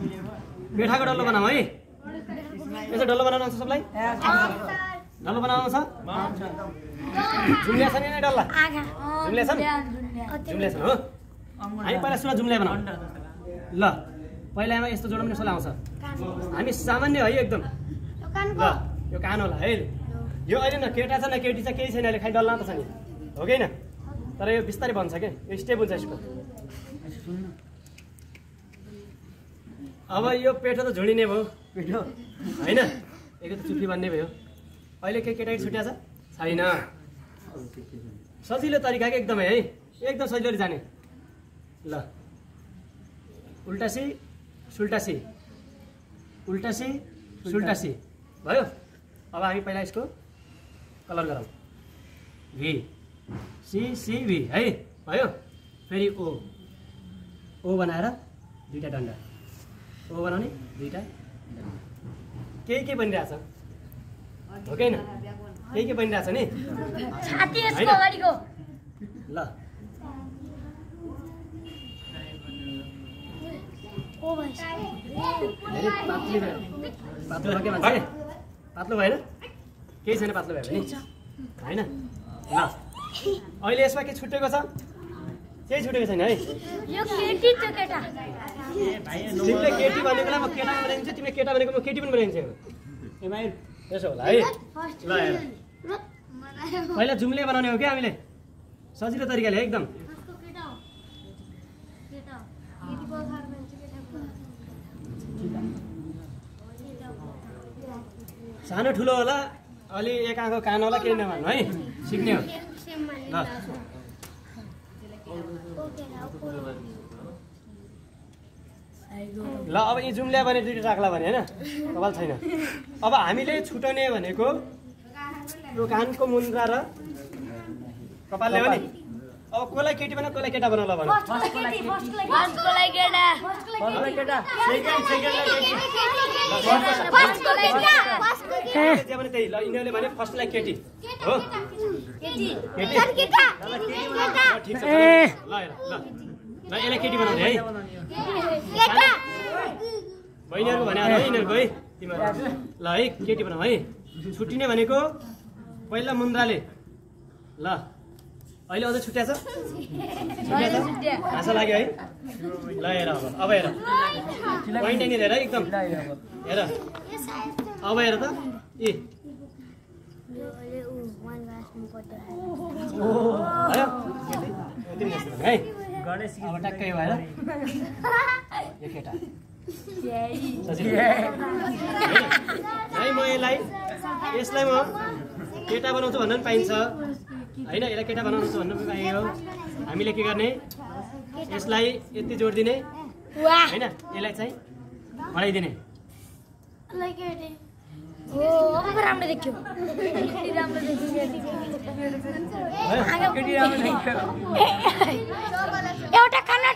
पेठाको डल्लो बनाऊ है यसो डल्लो बनाउनु आउँछ सबलाई डल्लो बनाउनु आउँछ जुम्ल्या छ नि डल्ला जुम्ल्या छ जुम्ल्या छ हो हामी पहिला सुन जुम्ल्या बनाऊ ल पहिलामा यस्तो जोड्नु सल्लाह आउँछ हामी सामान्य है एकदम ल यो कान होला है यो अहिले न केटा छ न केटी छ केही छैन अहिले खाइ डल्ला त छ नि हो कि हैन तर यो बिस्तारै बन्छ के यो स्टेप हुन्छ यसको अब यो पेटो त झुडिने भयो पेटो हैन एक त चुप्पी बन्ने भयो अहिले के केटाकेटी छुट्या छ छैन सजिलो तरिका के एकदमै है एकदम सजिलो जाने ल उल्टासी सुल्टासी उल्टासी सुल्टासी भयो अब हामी पहिला यसको कलर गरौँ भी सी सी भी है भयो फेरि ओ ओ बनाएर दुईटा डन्डा ओ बनाउने दुईटा के बनिरहेछ हो कि हैन के बनिरहेछ नि छाती यसको अगाडिको ल ओ भाइ पातलो के भन्छ पातलो भएन केही छैन पातलो भयो भने हैन ल अहिले यसमा के छुटेको छ केही छुटेको छैन है यो केटी त केटा तिमीले केटी भनेकोलाई म केटा बनाइदिन्छु तिमीले केटा भनेको म केटी पनि बनाइदिन्छु ए माइ त्यसो होला है ल हेर पहिला जुम्ले बनाउने हो क्या हामीले सजिलो तरिकाले एकदम सानो ठुलो होला अलि एक आँखा कान होला केही नभन्नु है सिक्ने हो ल अब यी जुम्ल्या भने दुईटा राख्ला भने होइन कपाल छैन अब हामीले छुटाउने भनेको यो कानको मुन्द्रा र कपालले हो नि अब कसलाई केटी बनाऊ कसलाई केटा बनाउला भन्नु फर्स्टकोलाई केटा त्यही ल यिनीहरूले भने फर्स्टलाई केटी हो केटी ठिक छ ल ल यसलाई केटी बनाउने है बहिनीहरू भने है यिनीहरूको है तिमीहरू ल है केटी बनाऊ है छुट्टिने भनेको पहिला मुन्द्राले ल अहिले अझै छुट्या छ हाँसा लाग्यो है ल हेर अब हेर पोइन्ट यहाँनिर हेर एकदम हेर अब हेर त ए है अब ट्याक्कै भएर यो केटा है म यसलाई म केटा बनाउँछु भन्न पनि पाइन्छ हैन यसलाई केटा बनाउँछु भन्न पनि पाइयो हामीले के गर्ने यसलाई यति जोड दिने हैन यसलाई चाहिँ बढाइदिने ओ अब राम्रो देखियो केटी राम्रो देखियो एउटा खाना